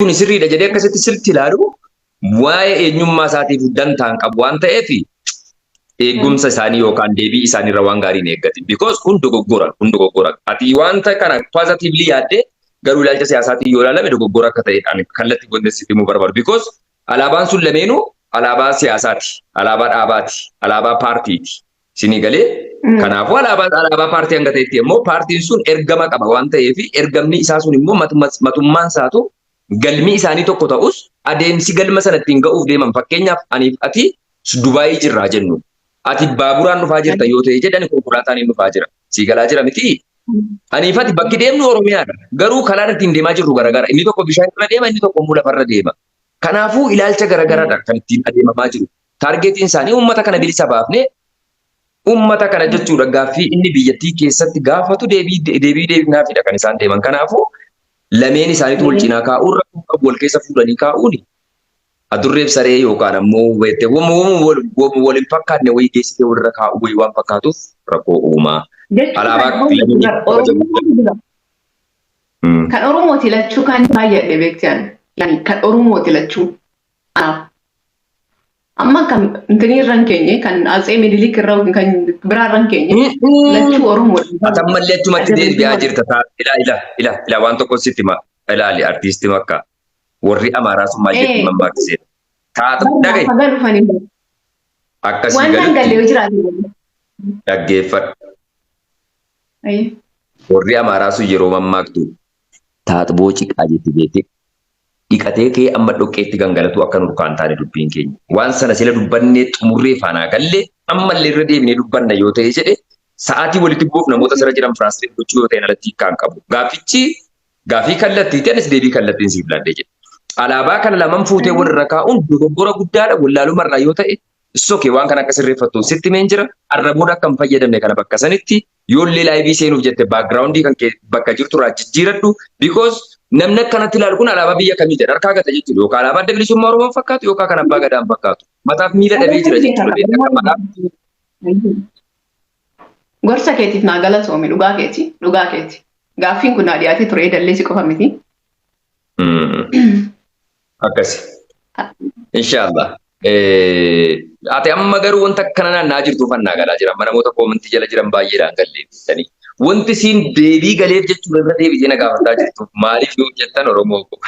Kun sirriidha jedhee akkasitti sirriitti ilaalu waa'ee eenyummaa isaatiif dantaan qabu waan ta'eef eegumsa isaanii yookaan deebii isaaniirra waan gaarii hin eeggatin. Because kun dogoggora, kun dogoggora. Ati wanta kana positively yaaddee garuu ilaalcha siyaasaatiin yoo ilaalame dogoggora akka ta'e ani kallattii wanti sitti himuu barbaadu. Because alaabaan sun lameenuu alaabaa siyaasaati, alaabaa dhaabaati, alaabaa paartiiti. Isinii galee? Kanaafuu alaabaa paartii hanga ta'etti immoo paartiin sun ergama qaba waan ta'eef ergamni isaa sun immoo matummaan isaatu galmi isaanii tokko ta'us adeemsi galma sana ittiin ga'uuf deeman fakkeenyaaf aniif ati Dubaayii jirraa jennu. Ati baaburaan dhufaa jirta yoo ta'e jedhani konkolaataan hin dhufaa jira. Sii galaa jira miti? Aniif ati bakki deemnu Oromiyaadha. Garuu karaan ittiin deemaa jirru garagara. Inni tokko bishaan irra deema, inni tokko immoo lafarra deema. Kanaafuu ilaalcha garagaradha kan ittiin adeemamaa jiru. Taargeetiin isaanii uummata kana bilisa baafnee uummata kana jechuudha gaaffii inni biyyattii keessatti gaafatu deebii deebii deebifnaafidha kan isaan deeman. Kanaafuu lameen isaaniitu wal cinaa kaa'uun rakkoo qabu wal keessa fuudhanii kaa'uun adurreef saree yookaan ammoo beekte wal hin fakkaanne wayii geessitee walirra kaa'uu wayii waan fakkaatuuf rakkoo uumaa. Alaabaa lameen kabajamuu. Kan Oromooti lachuu kan baay'adhe beekti ani. Kan Oromooti lachuu. Amma kan intinii irra hin keenye kan Atsee Minilik irra kan biraa irra hin keenye lachuu Oromoodha. Ati ammallee achumatti deebi'aa jirta. Ila ila ila ila waan tokko sitti hima. Ilaali artiistii makka. Warri Amaaraa sun maal jetti mammaaksisee. Taatu dhaga'i. Haga dhufanii. Akkasii Waan nan galle galutti yoo jiraate. Dhaggeeffadhu. Warri Amaaraa sun yeroo mammaaktu taaxboo ciqaa jetti beekte. Dhiqatee kee amma dhoqqeetti gangalatu akka nurkaa hin taane dubbiin keenya. Waan sana sila dubbannee xumurree faanaa galle ammallee irra deebinee dubbanna yoo ta'e jedhe sa'aatii walitti bu'uuf namoota sirra jiran firaastireet gochuu yoo ta'e alatti hiikkaa hin qabu. Gaaffichi gaaffii kallattiiti anis deebii kallattiin siif laadhee jedhe. Alaabaa kana laman fuutee walirra kaa'uun dogoggora guddaadha wallaalumarraa yoo ta'e soke waan kana akka sirreeffattuun sitti meen jira. Arra booda akka hin fayyadamne kana bakka sanitti yoollee laayivii seenuuf jette background kan kee bakka jirtu irraa jijjiiradhu because namni akkanatti ilaalu kun alaabaa biyya kamii jedha harkaa gata jechuudha yookaan alaabaa adda bilisummaa Oromoo fakkaatu yookaan kan abbaa gadaan fakkaatu mataaf miila dhabee jira jechuudha beekta akka mataaf. Gorsa keetiif naa galatoomi, dhugaa keeti, dhugaa keeti. Gaaffiin kun naa dhiyaatee ture dallee si qofa miti. Akkasi. Inshaallah. Ati amma garuu wanta akkana naanna'aa jirtu ufannaa galaa jira. Amma namoota koomentii jala jiran baay'eedhaan gallee jettanii. Wanti siin deebii galeef jechuun irra deebitee na gaafataa jirtu maaliif yoo jettan Oromoo koo.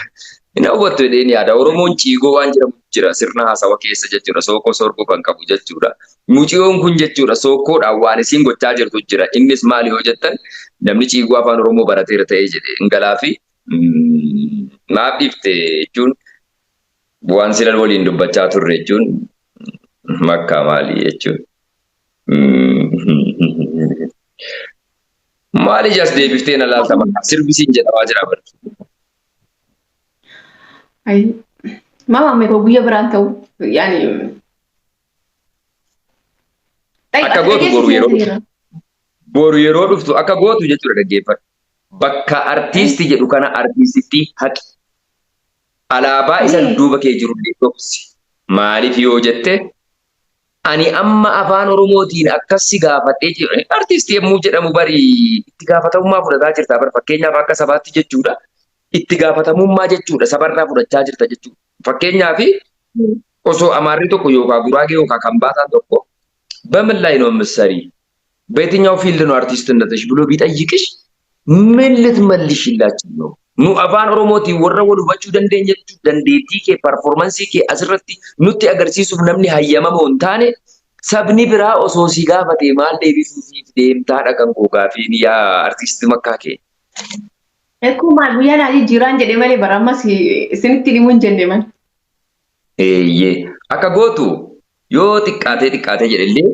Hin hawwattu jedheen yaada. Oromoon ciigoo waan jedhamu jira sirna haasawa keessa jechuudha. Sookoo soorgoo kan qabu jechuudha. Muciyoon kun jechuudha sookkoodhaan waan isiin gochaa jirtu jira. Innis maali yoo jettan namni ciigoo afaan Oromoo barateera ta'ee jedhe hin galaafi. Maaf dhiifte jechuun waan sila waliin dubbachaa turre jechuun makkaa maali jechuun. Maali jas deebiftee na laalta bakka sirbisiin jedhamaa jira bar. Mama mee koo guyya biraan ta'u yaani. Akka gootu boru yeroo dhuftu akka gootu jechuudha dhaggeeffadhu. Bakka artiistii jedhu kana artiistitti haqi. Alaabaa isa dudduuba kee jiru illee dhoksi. Maaliif yoo jette ani amma afaan Oromootiin akkas si gaafadhee jiru. Artiistii yommuu jedhamu bari itti gaafatamummaa fudhataa jirta bar fakkeenyaaf akka sabaatti jechuudha. Itti gaafatamummaa jechuudha sabarraa fudhachaa jirta jechuudha. Fakkeenyaaf osoo Amaarri tokko yookaan Guraagee yookaan Kambaataan tokko በምን ላይ ነው የምትሰሪ? በየትኛው ፊልድ ነው አርቲስትነትሽ ብሎ ቢጠይቅሽ ምን ልትመልሽላችሁ ነው? Nu afaan Oromootiin warra wal hubachuu dandeenyetu dandeettii kee performance kee asirratti nutti agarsiisuuf namni hayyamamoo hin taane sabni biraa osoo si gaafate maal deebisuufiif deemtaadha kan koo gaafiin yaa artisti makkaa kee. Ekkuu maal guyyaa naa jijjiiraan jedhe malee bara ammas isinitti himuu hin jenne man. Eeyyee akka gootu yoo xiqqaatee xiqqaatee jedhellee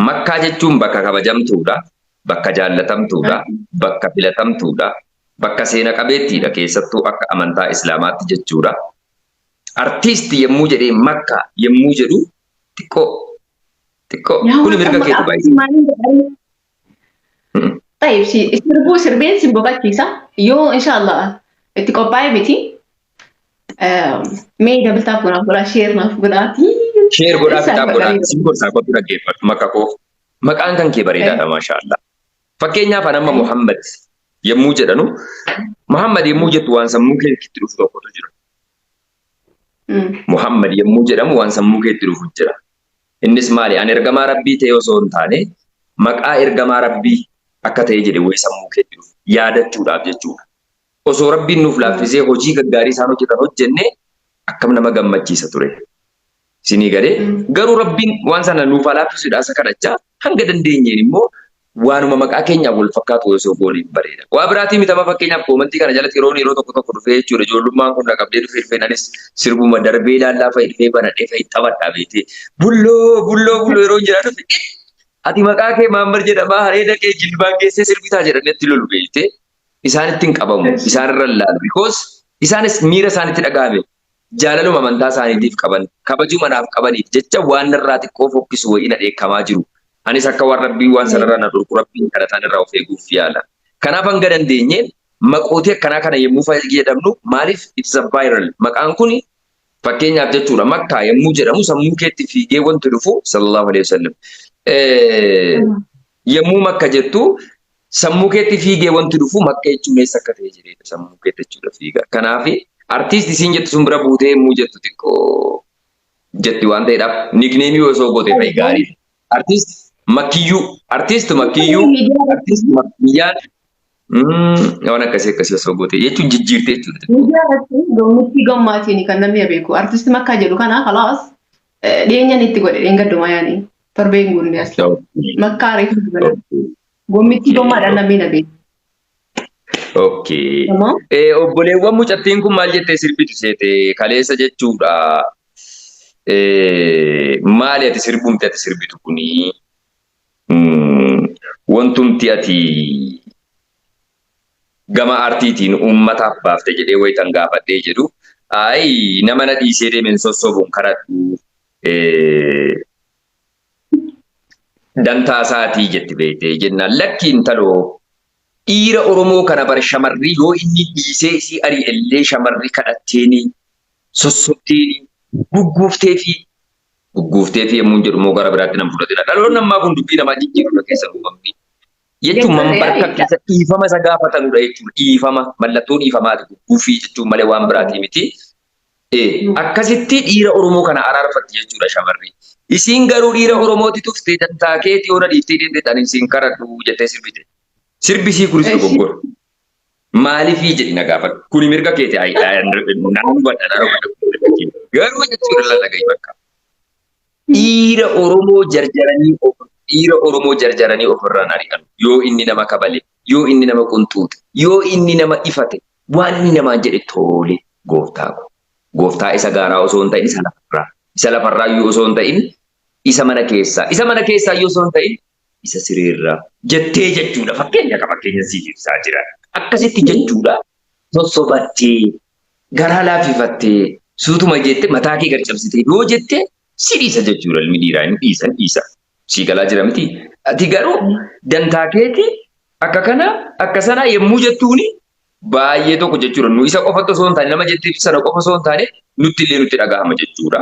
Makkaa jechuun bakka kabajamtuudha, bakka jaallatamtuudha, bakka filatamtuudha, bakka seena qabeettiidha keessattuu akka amantaa Islaamaatti jechuudha. Artiisti yommuu jedhee Makkaa yommuu jedhu xiqqoo xiqqoo kuni mirga keeti baay'ee. Tayyib si sirbuu sirbeen sin boqachiisa yoo inshaallah itti qophaa'e miti. Mee dabaltaaf godhaa godhaa sheer naaf godhaati. Sheer godhaa fitaa godhaa sin gorsaa kottu dhaggeeffadhu maka koo. Maqaan kan kee bareedaadha maashaallah. Fakkeenyaaf an amma Muhammad yommuu jedhanu, Muhammad yommuu jettu waan sammuu keetti dhufu tokkotu jira. Muhammad yommuu jedhamu waan sammuu keetti dhufu jira. Innis maali? Ani ergamaa Rabbii ta'e osoo hin taane, maqaa ergamaa Rabbii akka ta'e jedhe wayii sammuu keetti dhufu yaadachuudhaaf jechuudha. Osoo Rabbiin nuuf laaffisee hojii gaggaarii isaan hojjetan hojjenne akkam nama gammachiisa ture. Isinii galee? Garuu Rabbiin waan sana nuuf haa laaffisuudha isa kadhachaa, hanga dandeenyeen immoo waanuma maqaa keenyaaf wal fakkaatu osoo goonee bareeda. Waa biraatii mitama, fakkeenyaaf comment kana jalatti yeroo tokko tokko dhufee jechuudha, ijoollummaan kun na qabdee dhufee dhufee anis sirbuma darbee laallaa fa'i dhufee banadhee fa'i taphadhaa beetee, bulloo bulloo bulloo yeroo jedhaa dhufe, "Ati maqaa kee Maammar jedhamaa, hareeda kee jilbaan geessee sirbitaa" jedhanii itti lolu beektee. Isaanitti hin qabamu, isaan irra laalu, because isaanis miira isaanitti dhagahame, jaalaluma amantaa isaaniitiif qaban, kabajuu manaaf qabaniif jecha waan narraa xiqqoo fokkisu wayii na dheekkamaa jiru. Anis akka waan Rabbiin waan sanarraa na dhorku Rabbiin kadhataan irraa of eeguuf yaala. Kanaaf hanga dandeenyeen maqootii akkanaa kana yommuu fayyadamnu, maaliif, it's a viral maqaan kun fakkeenyaaf jechuudha, Makkaa yommuu jedhamu sammuu keetti fiigee wanti dhufu sallallahu alaihi wasallam. Yommuu Makka jettu sammuu keetti fiigee wanti dhufu Makka jechuun eessa akka ta'e jedheedha sammuu keetti jechuudha fiiga. Kanaaf artiist isiin jettu sun bira buutee yommuu jettu xiqqoo jetti waan ta'eedhaaf, nickname osoo goote fa'i gaarii. Artiist Makkiyyuu, artiist Makkiyyuu, artiist Makkiyyaan waan akkasii akkasii osoo goote jechuun jijjiirte jechuudha. Miidiyaa irratti gammachuu gammaatiin kan namni beeku artiist Makkaa jedhu kana khalaas dhiyeenyan itti godhe, dheengaddumaa yaani torbee hin guunne as. Makkaa reefu gommitti gommaadhaan namni na beeku. Okay. Obboleewwan, mucattiin kun maal jettee sirbitu seete kaleessa jechuudha? Maali ati sirbumti ati sirbitu kuni? Wantumti ati gama aartiitiin uummataaf baafte jedhee wayitan gaafadhee jedhu, ayi, nama na dhiisee deemeen sossobuun kadhadhu, dantaa isaatii jetti beektee jennaan, lakki intaloo, dhiira Oromoo kana bar shamarri yoo inni dhiisee isii ari'ellee shamarri kadhatteeni sossobteeni gugguufteefi gugguufteefi yommuu jedhu immoo gara biraatti nan fudhatina. Dhaloonni ammaa kun dubbii namaa jijjiirudha keessa uumamni. Jechuun mambarka keessa dhiifama isa gaafatanudha jechuudha. Dhiifama, mallattoon dhiifamaati gugguufii jechuun malee waan biraatii miti. Akkasitti dhiira Oromoo kana araarfatti jechuudha shamarri. Isiin garuu dhiira Oromooti tuftee, dantaa keetii yoo na dhiiftee deemte ani isiin kadhadhu jettee sirbite. Sirbi isii kunis dogoggora. Maaliifii jedhi na gaafadhu. Kuni mirga keeti, naan hubadha, naan hubadha, mirga keeti. Garuu jechuudha, la dhagahi bakka. Dhiira Oromoo jarjaranii of dhiira Oromoo jarjaranii ofirraan ari'an, yoo inni nama kabale, yoo inni nama qunxuute, yoo inni nama ifate, waan inni namaan jedhe tole gooftaa ko. Gooftaa isa gaaraa osoo hin ta'in isa lafarraa. Isa lafarraa iyyuu osoo hin ta'in isa mana keessaa. Isa mana keessaa iyyuu osoo hin ta'in isa sireerraa jettee jechuudha. Fakkeenya ka fakkeenya siif ibsaa jira. Akkasitti jechuudha. Sossobattee, garaa laaffifattee, suutuma jettee, mataa kee gad cabsitee yoo jette si dhiisa jechuudha. Ilmi dhiiraa hin dhiisa, hin dhiisa. Sii galaa jira miti? Ati garuu dantaa keeti akka kana akka sanaa yommuu jettuuni baay'ee tokko jechuudha. Nu isa qofatti osoo hin taane, nama jetteef sana qofa osoo hin taane, nutti illee nutti dhagahama jechuudha.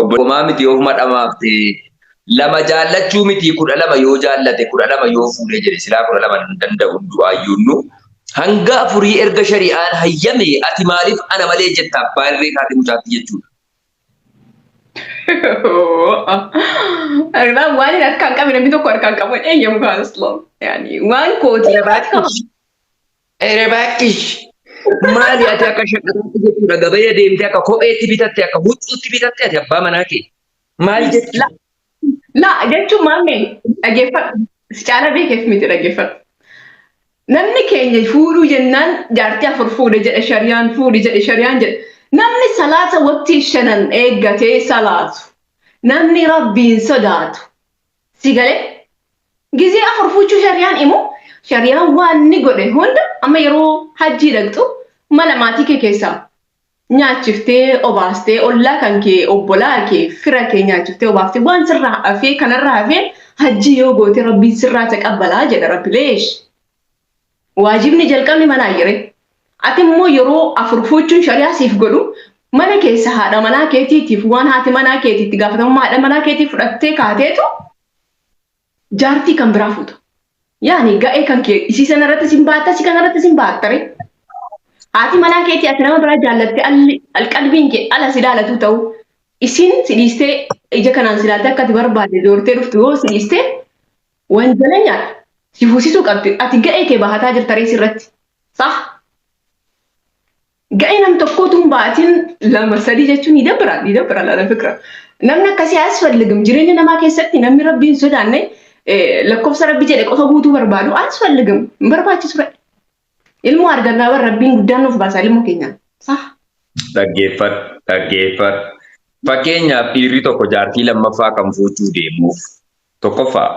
Obbo Homaa miti, ofuma dhamaaftee lama jaallachuu miti, 12 yoo jaallate, 12 yoo fuudhee jedhe, silaa 12 hin danda'u du'aayyuunnu. Hanga afurii erga shari'aan hayyame, ati maaliif ana malee jetta abbaa irree taate mucaatti jechuudha. Argaa, waan hin harkaan qabne namni tokko harkaan qabu hin eeyyamu kaan asloon. Yaani waan kooti. Erebaakish. Maali ati akka shaqaxaatti jechuudha, gabaya deemtee akka kopheetti bitatte, akka huccuutti bitatte ati abbaa manaa kee. Maal jechuudha? La jechuun maal mee dhaggeeffadhu. Si caala beekeef miti, dhaggeeffadhu. Namni keenya fuudhuu jennaan jaartii afur fuudhe jedhe shariyaan, fuudhi jedhe shariyaan jedhe. Namni salaata waqtii shanan eeggatee salaatu. Namni Rabbiin sodaatu. Si galee? Gizee afur fuuchuu shariyaan himu, shariyaan waan inni godhe hunda, amma yeroo hajjii dhaqxu mana maatii kee keessaa nyaachiftee obaastee, ollaa kan kee, obbolaa kee, fira kee nyaachiftee obaaftee, waan sirraa hafee kanarraa hafee hajjii yoo goote Rabbiin sirraa taqabbalaa jedha Rabbi. Leesh waajibni jalqabni manaa jire. Ati immoo yeroo afur fuuchuun shariyaa siif godhu, mana keessa haadha manaa keetiitiif waan haati manaa keetiitti gaafatamummaa haadha manaa keetii fudhattee kaateetu jaartii kan biraa fuuta. Yaani ga'ee kan kee isii sana irratti sin baatta, si kana irratti sin baattare. Haati manaa keetii ati nama biraa jaallatte alqalbiin kee ala si ilaalatu ta'u isin si dhiistee ija kanaan si ilaalte akka ati barbaadde doortee dhuftu yoo si dhiistee wanjalanyaadha. Si fuusisuu qabdi. Ati ga'ee kee bahataa jirta rees irratti. Sah? Ga'ee nam tokkootu hin baatin lama sadii jechuun ni dabbara ni dabbara laala fikra. Namni akkasii asfalligim jireenya namaa keessatti namni rabbii hin sodaanne lakkoofsa rabbi jedhe qofa guutuu barbaadu asfalligim hin barbaachisu fedhe. Ilmoo argannaa bar rabbiin guddaan nuuf baasa ilmoo keenyaan. Sah? Dhaggeeffadhu, dhaggeeffadhu. Fakkeenyaaf dhiirri tokko jaartii lammaffaa kan fuuchuu deemuuf tokkoffaa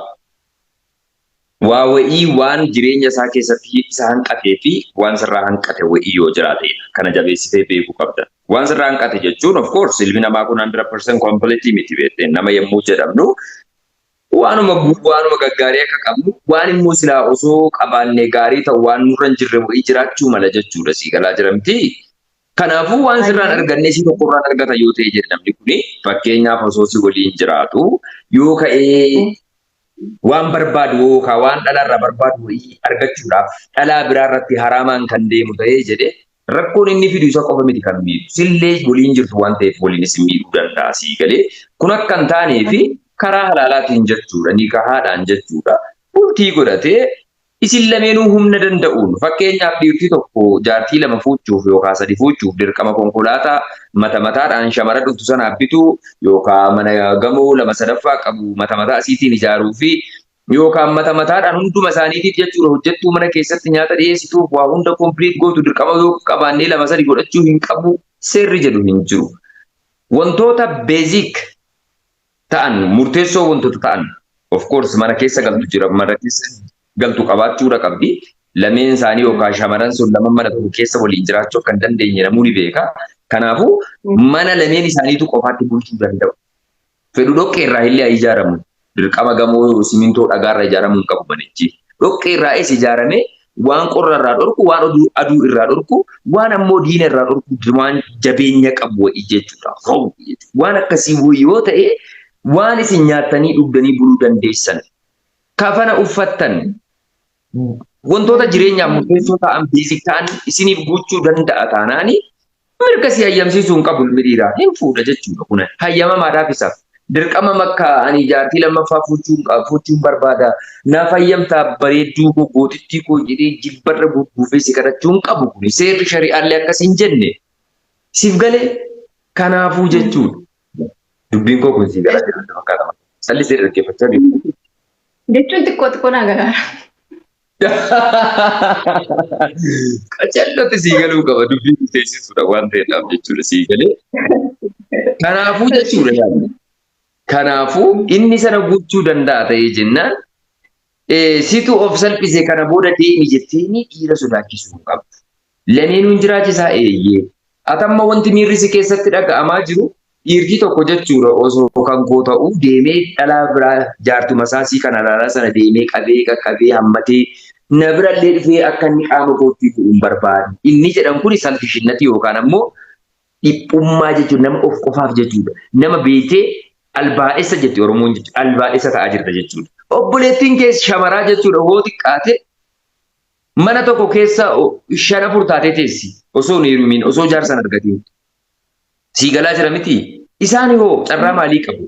waa wa'ii waan jireenya isaa keessatti isa hanqatee fi waan sirraa hanqate wa'ii yoo jiraatedha. Kana jabeessitee beekuu qabda. Waan sirraa hanqate jechuun, of course, ilmi namaa kun 100% complete miti beektee. Nama yommuu jedhamnu waanuma gaggaarii akka qabnu, waan immoo silaa osoo qabaannee gaarii ta'u, waan nurra hin jirre wa'ii jiraachuu mala jechuudha, sii galaa jira miti. Kanaafuu waan sirraan arganne si tokkorraan argata yoo ta'e jedhe namni kuni, fakkeenyaaf osoo si waliin jiraatu yoo ka'ee waan barbaadu yookaan waan dhalarraa barbaadu wayii argachuudhaaf dhalaa biraa irratti haraamaan kan deemu ta'ee jedhe, rakkoon inni fidu isa qofa miti kan miidhu. Sillee waliin jirtu waan ta'eef waliin isin miidhuu danda'a, sii galee. Kun akka hin taanee fi karaa halaalaatiin jechuudha, nikahaadhaan jechuudha. Bultii godhatee isin lameenuu humna danda'uun, fakkeenyaaf dhiirti tokko jaartii lama fuuchuuf yookaan sadi fuuchuuf dirqama konkolaataa mata mataadhaan shamara dhuftu sanaaf bituu yookaan mana gamoo lama sadaffaa qabu mata mataa isiitiin ijaaruu fi yookaan mata mataadhaan hunduma isaaniitiif jechuudha hojjettuu mana keessatti nyaata dhiyeessituuf waa hunda complete gootu dirqama yoo qabaannee lama sadi godhachuu hin qabu seerri jedhu hin jiru. Wantoota basic ta'an, murteessoo wantoota ta'an, of course mana keessa galtu jira, mana keessa galtu qabaachuudha qabdi. Lameen isaanii yookaan shamaran sun lama mana tokko keessa waliin jiraachuu akka hin dandeenye namuu ni beeka. Kanaafuu mana lameen isaaniitu qofaatti bulchuu danda'u. Fedhu dhoqqee irraa illee haa ijaaramu. Dirqama gamoo simintoo dhagaarra ijaaramuu hin qabu manichi. Dhoqqee irraa eessa ijaaramee waan qorra irraa dhorku, waan aduu irraa dhorku, waan ammoo diina irraa dhorku, waan jabeenya qabu wayii jechuudha. Waan akkasii yoo ta'e, waan isin nyaattanii dhugdanii buluu dandeessan, kafana uffattan, wantoota jireenyaaf murteessoo ta'an, basic ta'an isiniif guuchuu danda'a taanaani, mirga si hayyamsiisuu hin qabu ilmi dhiiraa, hin fuudha jechuudha. Kun hayyamamaadhaaf isaaf. Dirqama makka ani jaartii lammaffaa fuuchuun barbaada. Naaf hayyamtaa bareedduu koo, gootittii koo jedhee jilbarra gugguufee si kadhachuu hin qabu kuni. Seerri shari'aallee akkas hin jenne. Siif galee? Kanaafuu jechuudha. Dubbiin koo kun sii galaa jira fakkaata. Sallisee dhaggeeffachaa jiru. Jechuun xiqqoo xiqqoo naa galaara. Qacellotti sii galuu qaba, dubbiin teessisuudha waan ta'eedhaaf jechuudha, sii galee. Kanaafuu jechuudha yaadni. Kanaafuu inni sana gochuu danda'a ta'ee jennaan, situ of salphise, kana booda deemi jetteeni dhiira sodaachisuu hin qabdu. Lameenuu hin jiraachisaa, eeyyee. Atamma wanti miirri si keessatti dhaga'amaa jiru, dhiirti tokko jechuudha osoo kan koo ta'uu deemee dhalaa biraa jaartuma isaa kan halaalaa sana deemee qabee qaqqabee hammatee na birallee dhufee akka inni qaama kootti bu'u hin barbaadu. Inni jedhan kun selfishness yookaan ammoo dhiphummaa jechuudha, nama of qofaaf jechuudha. Nama beektee albaadhessa jetti Oromoon jechuudha. Albaadhessa ta'aa jirta jechuudha. Obboleettiin keessa shamaraa jechuudha hoo xiqqaate mana tokko keessa shan afur taatee teessi osoo hin heerumiin, osoo jaarsan argatiin. Sii galaa jira miti? Isaan hoo carraa maalii qabu?